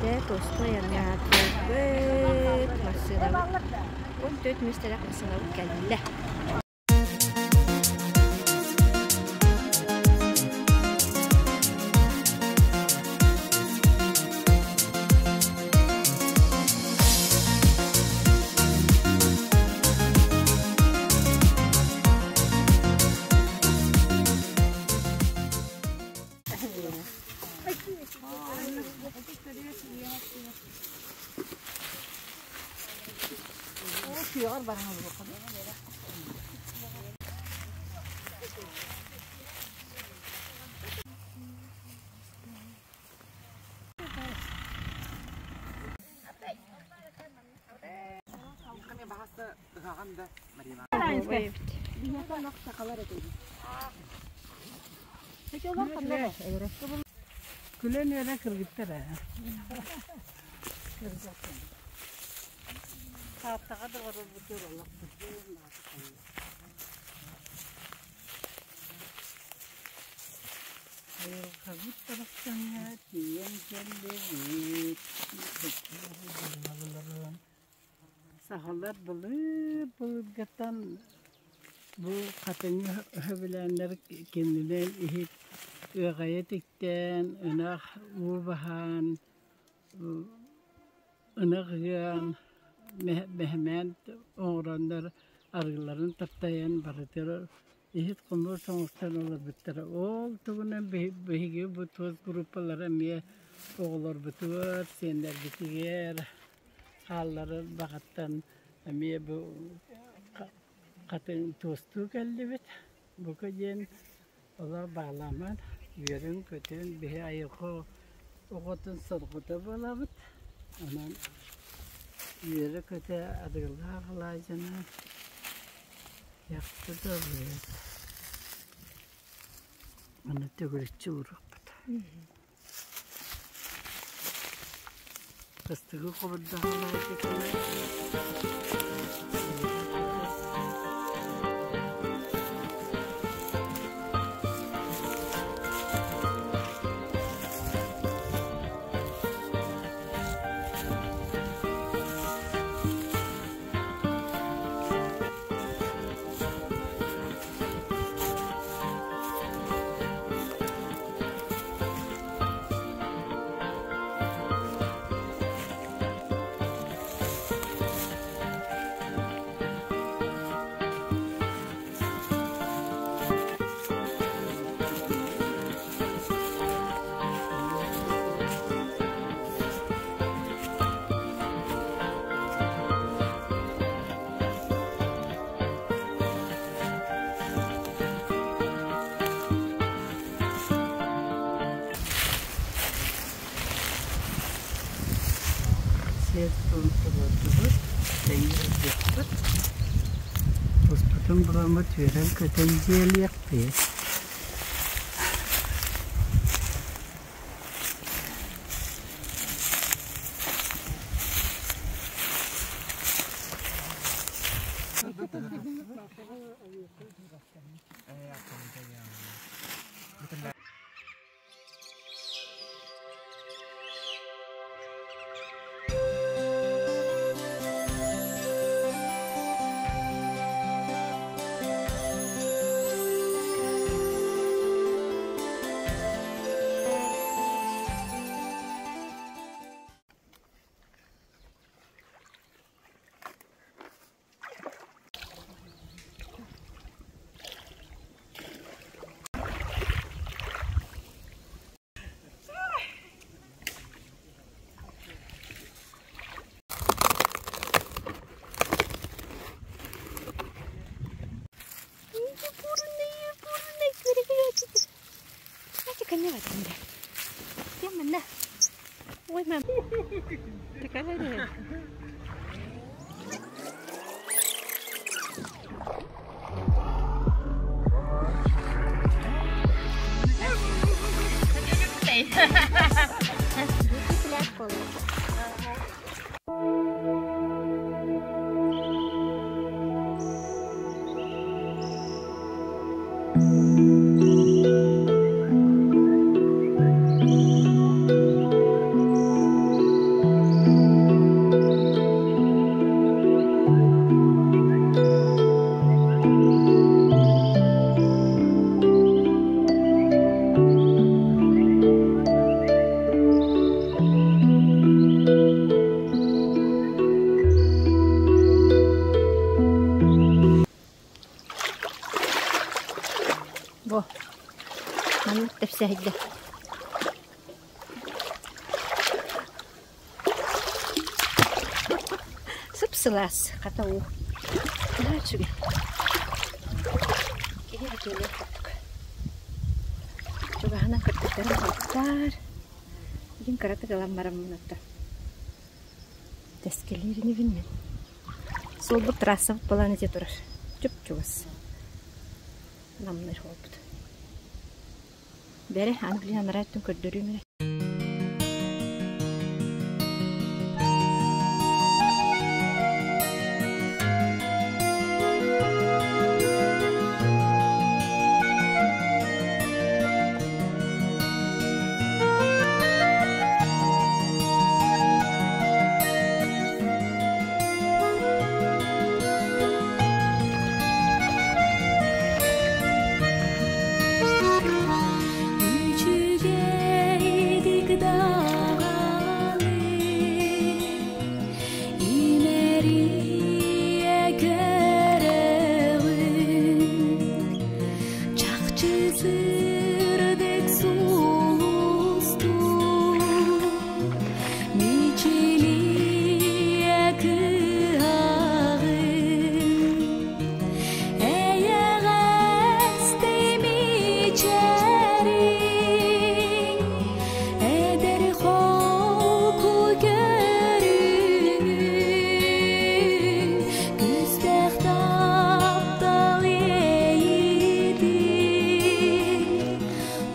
Дьэ, туоска айаннаатыбыт. Массыынабыт 14 миэстэлээх массыынабыт кэллэ. Күлэн үөрэ кыргыттар ээ. Тааттаҕа да барарбытыгар олох Айылҕабыт барахсаҥҥа тиийэн кэллибит. Сахалар былыр-былыргыттан бу хатыҥы сөбүлээннэр кинилэр иһит ыаҕайа тиктээн, ынах уу баһан, ынах ыан, бэһэмээн оҥороннор арыыларын таптайан барытыгар иһит-хомуос оҥостон олорбуттара. Ол туһунан биһиги бу туос группалара эмиэ оҕолорбутугар, сиэннэрбитигэр хаалларар баҕаттан эмиэ бу хатыҥ туостуу кэллибит. Бука диэн олох баҕаламмат, үөрүн-көтүн биһи айылҕа оҕотун сорҕото буолабыт. Онон үөрэ-көтө арыылаах алаадьынан яхта да ыллыыбыт. Аны төгүрүччү ууруохпут. Кыстыгы хобордооҕо Сиэр-туом туруордубут, тэҥҥэ Туспутун буламмыт үөрэн-көтөн дьиэлиэхпит. Тэһийдэ. Сып-сылаас, хата уу. Наһаа үчүгэй. Киһи бүтүөлүөх курдук. Чугаһынан кыргыттарым хаалбыттар. Билигин кыратык ылан бараммын оттон тэскилиир инибин мин. Суолбут трассабыт буолан ити турар. Чуп-чугас. Намныыр буолбут. Бэрэ, аны билигин анараа өттүн көрдөрүүм эрэ. Үчүгэйдик даҕаны имэрийэ көрөҕүн Чахчы сырдык сулустуу Мичилийэ кыһаҕын Эйэҕэстий мичээриҥ Эдэр холку көрүҥүҥ Күүстээх таптал иэйиитин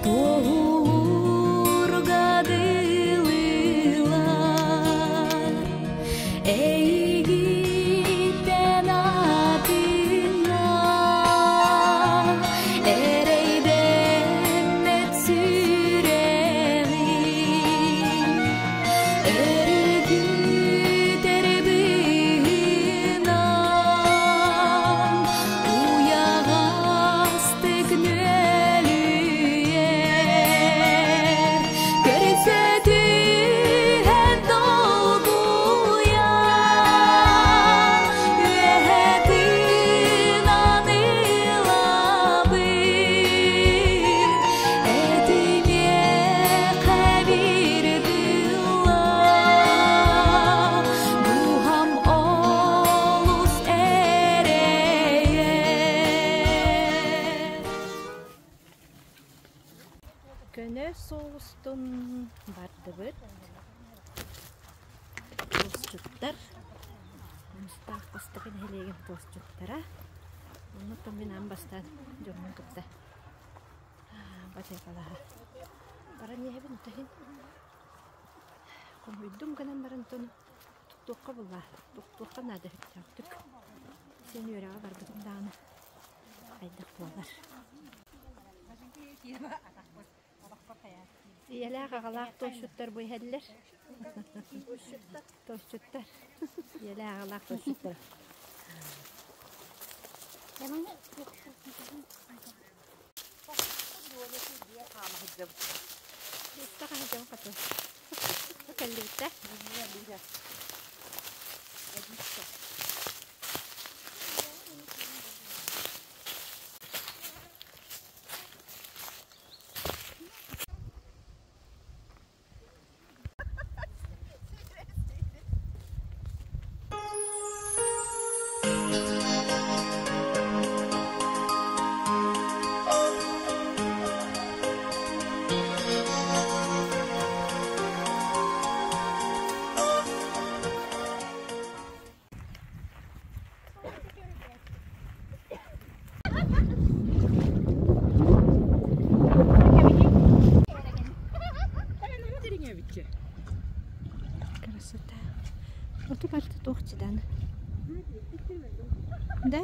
Туоһулуурга дылылар Эйигиттэн атына Эрэйдэммэт сүрэҕим Өрүкүтэр быһыынан Уйаҕастык нүөлүйэр Көрсө түһэн долгуйан Үөһэ тыынан ылабын Этимиэхэ биир тылла Дууһам олус эрэйэр Көнө соҕустун бардыбыт. Туосчуттар. Мустаах бастакы нэһилиэгин туосчуттара. Оннуттан мин аан бастаан дьоммун кытта батайкалаһа баран иһэбин утаһын хомуйдум гынан баран тону туттуохха булла туттуохха наада сөптөөхтүк сен үөрэҕэ барбытым даҕаны хайдах буолар Ийэлээх аҕалаах туосчуттар бу иһэллэр. Туосчуттар. Ийэлээх аҕалаах туосчуттар. Кэллибиттэ. Красота. Вот и барыта туох чыдан. Да?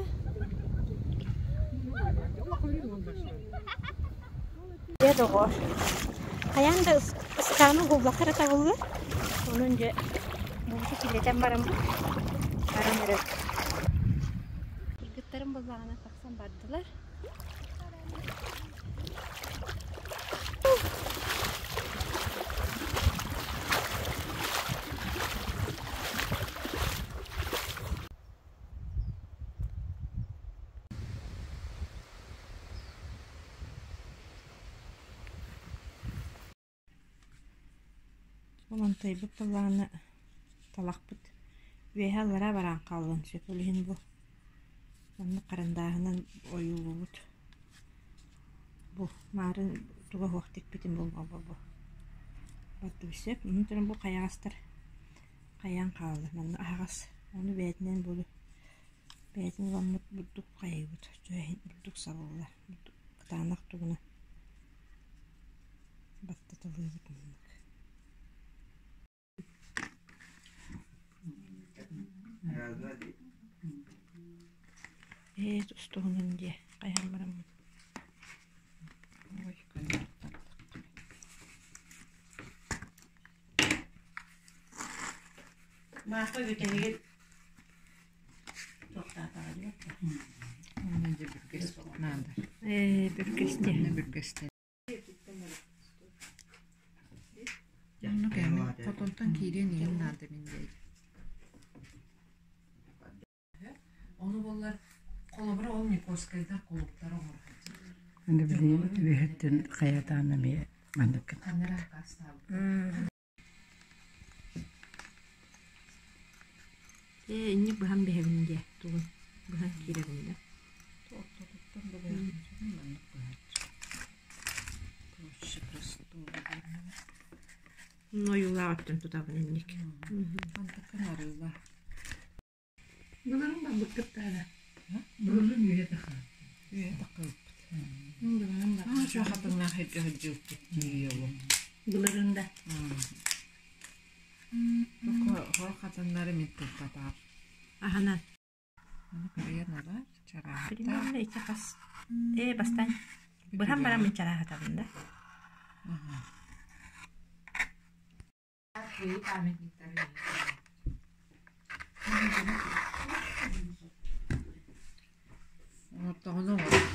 Дьэ доҕоор, хайаан да ыстааны уһуллахха эрэ табыллар. Онон дьэ бууту киллэтэн баран баран эрэр. Кыргыттарым буоллаҕына тахсан бардылар. Бу мантайбыт буоллаҕына талахпыт үөһэ аллараа баран хаалыан сөп. Ол иһин бу маннык харандааһынан ойуулуубут. Бу маарын туга суох тикпитим буолбаҕа бу. Бардыбыт сөп. Онон туран бу хайаҕастар хайаан хаалла. Манна аһаҕас. Ону бэйэтинэн буолу бэйэтин ыламмыт бурдук хайыыбыт. Чүөһүн бурдук сабыллар. Кытаанах тугуна баттаталыыбыт маннык. Ээ тустуһунан диэ хайаан бараммын. Мааппа бүтэһигин туохтаатаҕа диэбэккэ. Онно дьэ бүргэс наада. Ээ бүргэстиэ. Онно бүргэстэн. Оннук эми хотонтон киириэн иһин наада мин диэри. Ону буоллар холобура ол Никольскайдар кулуктара оҥоро сылдьаллар. Аны билигин үөһэттэн хайатаан эмиэ маннык Ханна эрэ аккаастаабыттар. Ээ инник быһан биһэбин диэ тугун быһан киирэбин да. Ортотуттан да быһан маннык быһааччы. Проще простого диэн. Ойуулаах өттүн тутабын инник. Мантыккын арыыла. Былырын барбыккыт даҕаны. Былырын үөһэ тахха. Үөһэ таххыбыппыт. Аа, чуо хатыҥнаах сиргэ сылдьыбыппыт дии олох. Былырын да. Хор хатыннары мин туппатаҕым. Аһынан. Аны кырыйан ылар, чарааһата. Примерно ити хас. Ээ, бастаан быһан бараммын чарааһатабын да. Оҥортоҕуна оҥорор.